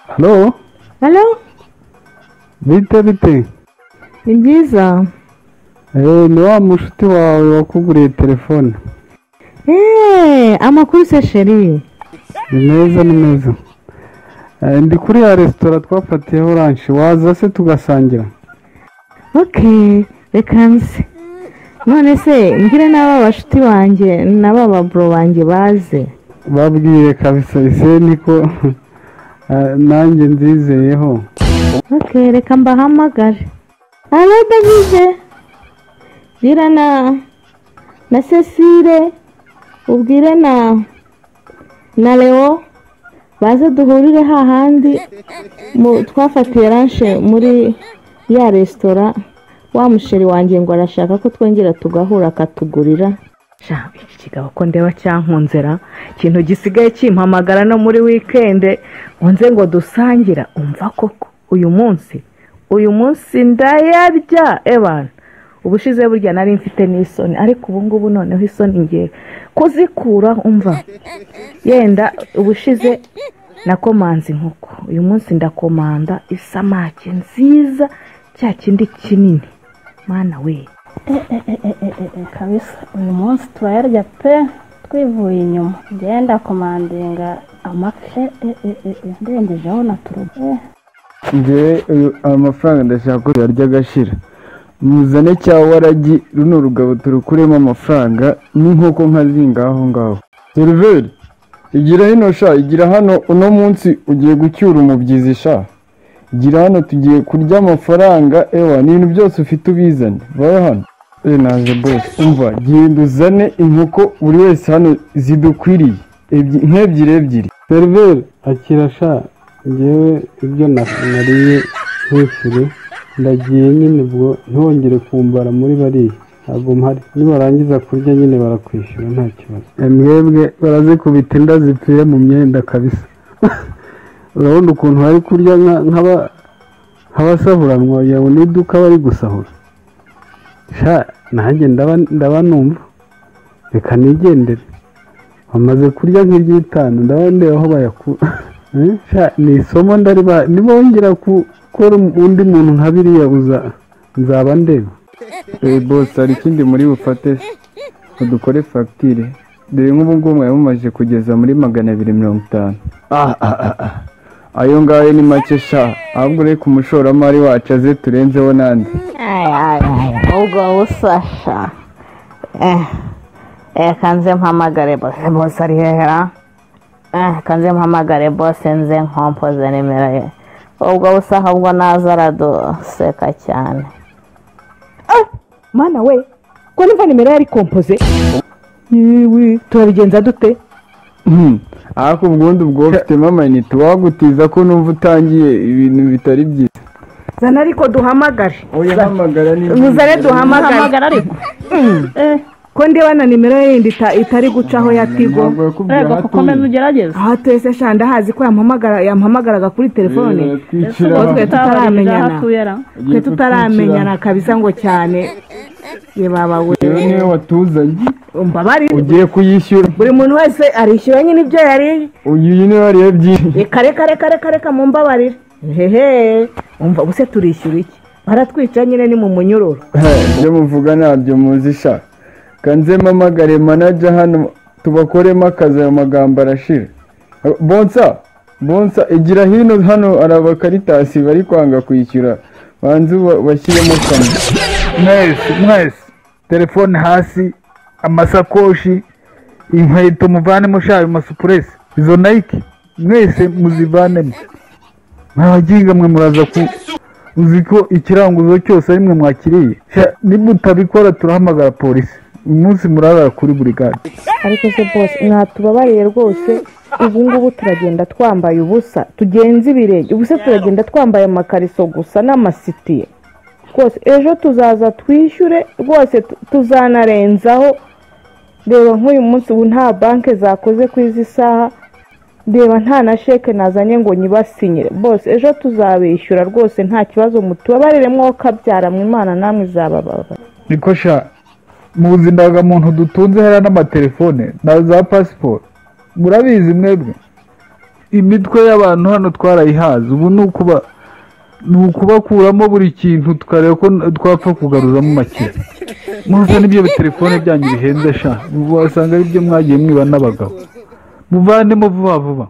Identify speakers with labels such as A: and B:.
A: Halo?
B: Halo?
A: Bite bite?
B: Ni byiza.
A: Ni wa mushuti wawe wakuguriye telefone.
B: Amakuru se chérie?
A: Ni meza ni meza. Ndi kuri ya resitora twafatiyeho lunch, waza se tugasangira?
B: Okay, reka nze. None se mbwire n'aba bashuti banjye n'aba babro banjye baze.
A: Babwire kabisa ise niko nanjye nzizeyeho.
B: Okay, reka mbahamagare. Allo David. Bwira na Cecile, ubwire na Leo baze duhurire hahandi twafatiye lunch muri ya resitora. Wa musheri wanjye ngo arashaka ko twongera tugahura akatugurira. Sha, iki kigabo ko ndeba cyankunzera, ikintu gisigaye kimpamagara no muri weekend ngo nze ngo dusangira. Umva koko uyu munsi ndayarya ebana. Ubushize burya nari mfite n'isoni, ariko ubu ngubu noneho isoni ngiye kuzikura. Umva yenda ubushize nakomanze inkoko, uyu munsi ndakomanda isamake nziza cya kindi kinini. Mana we,
C: kabisa uyu munsi turayarya pe twivuye inyuma. Ngenda komandinga amafi ndengejeho na turubo.
A: Nge amafaranga ndashaka ko yarya agashira. Muzane cya waragi runo rugabo turukuremo amafaranga n'inkoko nkazingaho ngaho. Seriveri igira hino sha, igira hano, uno munsi ugiye gucyura umubyizi sha. Igira hano tugiye kurya amafaranga, ewa n'ibintu byose ufite ubizane. Vayo hano. Naje boss. Umva genda uzane inkoko buri wese hano zidukwiriye nk'ebyiri ebyiri. Seriveri akira sha, ngewe ibyo nariye nkwishyure ndagiye nyine, ubwo ntongere kumbara muri bariya ntabwo mpari. Nibarangiza kurya nyine barakwishyura nta kibazo. Mwebwe barazikubita inda zipfire mu myenda kabisa. Urabona ukuntu bari kurya nk'abasahuranwa, yawe n'iduka bari gusahura. Sha nanjye ndaba numva reka nigendere. Bamaze kurya nk'iry'itanu ndaba ndeba aho bayakura. Sha ni isomo ndariba, nibongera gukora undi muntu nka biriya nzaba ndeba.
D: Boss, hari ikindi muri bufate udukore fagitire. Dore nk'ubu ngubu mwari mumaze kugeza muri 250. Ayo ngayo ni make sha, ahubwo reka umushoramari wacu aze turenzeho nandi.
C: Ubwo busasha. Kanze mpamagare boss. Boss ari hehera. Kanze mpamagare boss nze nkompoze nimero ye. Ubwo busaha ubwo naza araduseka cyane.
B: Mana we, ko nimva nimero yari kompoze. Yewe, turabigenza dute?
D: Ariko ubundi ubwo ufitemo amayinite wagutiza ko numva utangiye ibintu bitari byiza.
B: Zana ariko duhamagare.
D: Oya hamagara ni.
B: Muzare duhamagare ariko. Ko ndeba na nimero yindi itari gucaho ya Tigo.
C: Ego kukomeza ugerageza.
B: Aha twese sha ndahazi ko yampamagaraga kuri telefone. Twe tutaramenyana. Twe tutaramenyana kabisa ngo cyane. Ye baba we.
D: Niwe watuzanye.
B: Umbabari
D: ugiye kuyishyura.
B: Buri muntu wese arishyura nyine ibyo yariye.
D: Uyu niwe wariye byinshi.
B: Reka reka reka reka mumbabarire. Hehe, umva ubuse turishyura iki? Baratwica nyine ni mu munyururu.
D: Ibyo muvuga ntabyo muzi sha. Kanze mpamagare manager hano tubakoremo akazi, ayo magambo arashira. Bonsa igira hino hano, arabakaritasi bari kwanga kwishyura, banze bashyiremo kamwe.
E: Mwese telefone hasi, amasakoshi, inkweto muvanemo sha, ayo masupuresi, izo Nike mwese muzivanemo. Mwabaginga mwe muraza ku uzi ko ikiranguzo cyose ari mwe mwakiriye. Nimutabikora turahamagara polisi. Umunsi murara kuri burigade.
B: Ariko se boss mwatubabariye rwose, ubu ngubu turagenda twambaye ubusa, tugenze ibirenge, ubuse turagenda twambaye amakariso gusa n'amasitiye. Rwose ejo tuzaza twishyure rwose, tuzanarenzaho. Reba nk'uyu munsi ubu nta banke zakoze ku izi saha, reba nta na sheke nazanye ngo nyibasinyire. Bose ejo tuzabishyura rwose nta kibazo, mutubabarire mwokabyara mu Imana namwe izababara.
E: Niko sha, Muzi indangamuntu dutunze hariya n'amatelefone na za pasiporo, murabizi mwebwe. Imitwe y'abantu hano twarayihaze, ubu ni ukubakuramo buri kintu tukareba ko twapfa kugaruzamo make. Muzane ibyo bitelefone byanyu bihenze sha, wasanga ari byo mwagiye mwiba n'abagabo. Muvanemo vuba vuba.